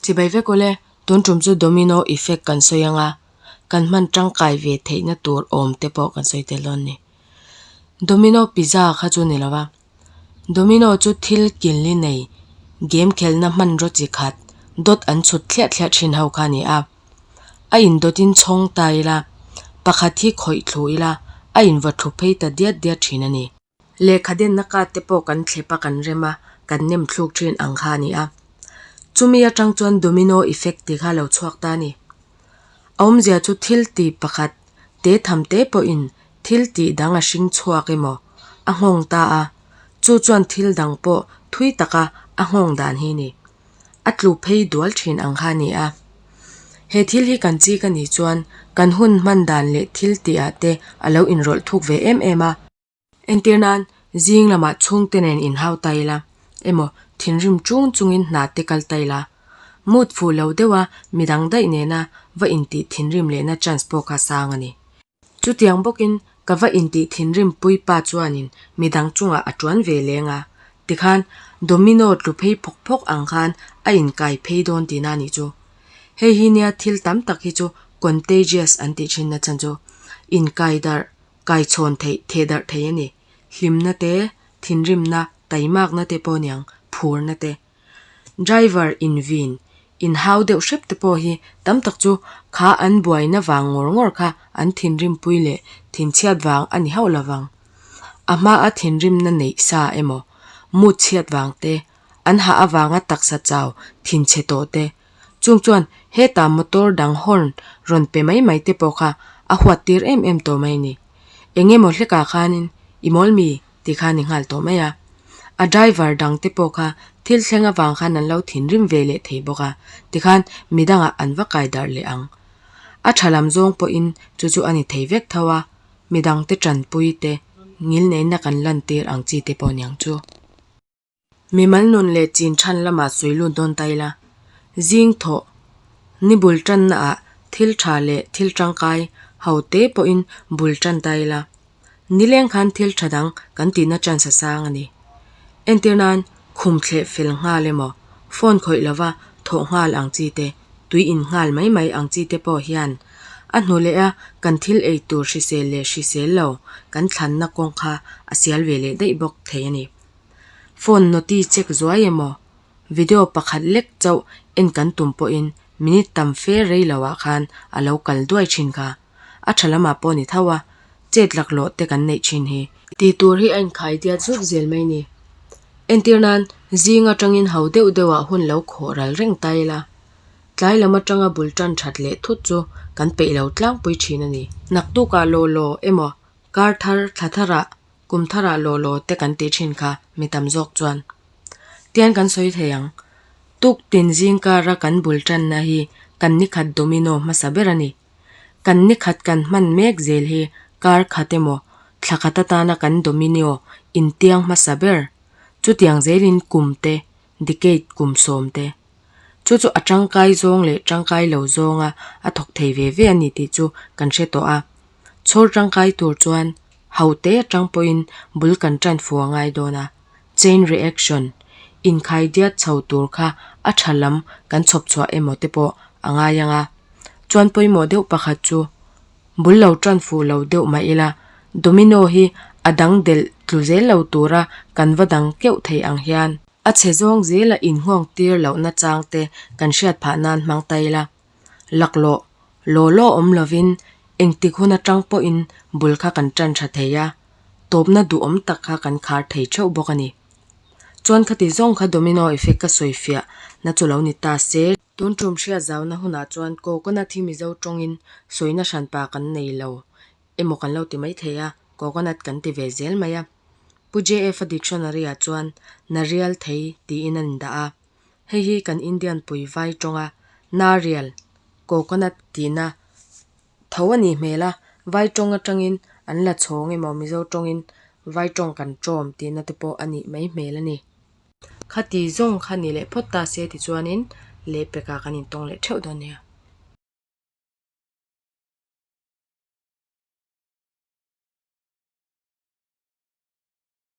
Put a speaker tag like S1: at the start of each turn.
S1: Chibai vek ule, tun tum chu domino effect kan sawi anga, kan hman tangkai ve theihna tur awm te pawh kan sawi tel dawn a ni. Domino pizza kha chu ni lova, domino chu thil killi nei game khelna hmanraw chi khat dawt an chhut thliah thliah thin ho kha a ni a. A indawtin chhawng ta ila, pakhat hi khawih thlu ila, a invaw thlu phei ta diat diat thin a ni. Lehkha denna card te pawh kan thlep a kan rem a, kan nem thluk thin ang kha a ni a. Chumi atang chuan domino effect tih kha a lo chhuak ta a ni. A awmzia chu thil tih pakhat te tham te pawhin thil tih dang a hring chhuak emaw a nghawng ta a, chu chuan thil dang pawh thui taka a nghawng dan hi a ni. A tlu phei dual thin ang kha a ni a. He thil hi kan chik a nih chuan kan hun hman dan leh thil tih ah te a lo inrawlh thuk ve em em a. Entir nan, zing lamah chhungte nen inhau ta ila, emaw thinrim chung chungin hna te kal ta ila, mood fuh lo deuha midang daih nena va intih thinrim lehna chance pawh kha sang a ni. Chutiang bawkin ka va intih thinrim pui pa chuanin midang chungah a tuan ve leng a, tikhan domino tlu phei phawk phawk ang khan a inkai phei dawn tihna a nih chu. Hei hi nia thil tam tak hi chu contagious an tih thinna chhan chu inkai darh Kaichhawn theih theh darh thei a ni. Hlimna te, thinrimna, taimakna te pawh niang, phurna te. Driver invin, inhau deuh hrep te pawh hi tam tak chu kha an buaina vang ngawr ngawr kha an thinrimpui leh thinchhiat vang a ni hauh lovang. A hmaa thinrimna neih sa emaw, mood chhiat vang te, an hah avanga taksa chau thinchhe tawh te, Chung chuan heta motor dang horn rawn pe mai mai te pawh kha a huat tir em em tawh mai a ni. Eng emaw hlekah khanin i mawl mi tih kha a ni nghal tawh mai a. A driver dang te pawh kha thil thleng avang khan an lo thinrim ve leh thei bawk a, tikhan midangah an va kai darh leh ang. A tha lam zawng pawhin chu chu a ni thei vek tho a, midang te tanpui te ngilneihna kan lantir ang chi te pawh niang chu. Mimal nun leh chin than lamah sawi lut dawn ta ila, zing thawh ni bul tannaah thil tha leh thil tangkai ho te pawhin bul tan ta ila, nileng khan thil tha dang kan tihna chance a sang a ni. Entir nan khum thleh fel nghal emaw, phone khawih lova thawh nghal ang chi te, tui in nghal mai mai ang chi te pawh hian a hnu leh a kan thil ei tur hrisel leh hrisel lo kan thlanna kawng kha a sial ve leh daih bawk thei a ni. Phone noti check zuai emaw, video pakhat lek chauh en kan tum pawhin minute tam fe rei loah khan a lo kal duai thin kha. A tha lamah pawh ni tho a, chet laklawh te kan neih thin hi. Tih tur hi a inkhai diat zuk zel mai ni. Entir nan, zing atangin ho deuh deuhah hun lo khawh ral reng ta ila, tlai lam atanga bul tan that leh thut chu kan peih lo tlangpui thin a ni. Naktukah law law emaw, kar thar thla tharah Kum tharah law law te kan tih thin kha mi tam zawk chuan tian kan sawi thei ang. Tuk tin zing kara kan bul tanna hi kan nikhat domino hmasa ber a ni. Kan nikhat kan hman mek zel hi kar khat emaw thla khat atana kan dominio intiang hmasa ber. Chutiang zelin kum te, decade kum sawm te. Chu chu a tangkai zawng leh tangkai lo zawnga a thawk thei ve ve a ni tih chu kan hre tawh a. Chhawr tangkai tur chuan ho te atang pawhin bul kan tan fu a ngai dawn a, chain reaction, inkhai diat chho tur kha a tha lam kan chhawp chhuah emaw te pawh a ngai ang a. Chuan pawimawh deuh pakhat chu bul lo tan fuh lo deuh mah ila domino hi a dang delh tlu zel lo tura kan va dang keuh thei ang hian a chhe zawng zela inngawng tir lohna chang te kan hriat phah nan hmang ta ila. Laklawh law law awm lovin engtik hun atang pawhin bul kha kan tan tha thei a, tawpna duhawm tak kha kan khar thei theuh bawk a ni. Chuan khati zawng kha domino effect ka sawi fiah na chu lo ni ta se. Tun tum hriat zauna hunah chuan coconut hi Mizo tawngin sawina hranpa kan nei lo emaw kan lo ti mai thei a, coconut kan ti ve zel mai a. Pu JF-a dictionary-ah chuan narial thei tiin an indah a. Hei hi kan Indian pui vai tawnga narial, coconut, tihna tho a nih hmel a, vai tawng atangin an la chhawng emaw Mizo tawngin vai tawng kan tawm tihna te pawh a nih mai hmel a ni. Khati zawng kha ni leh phawt ta se tichuanin lehpekah kan intawng leh theuh dawn nia.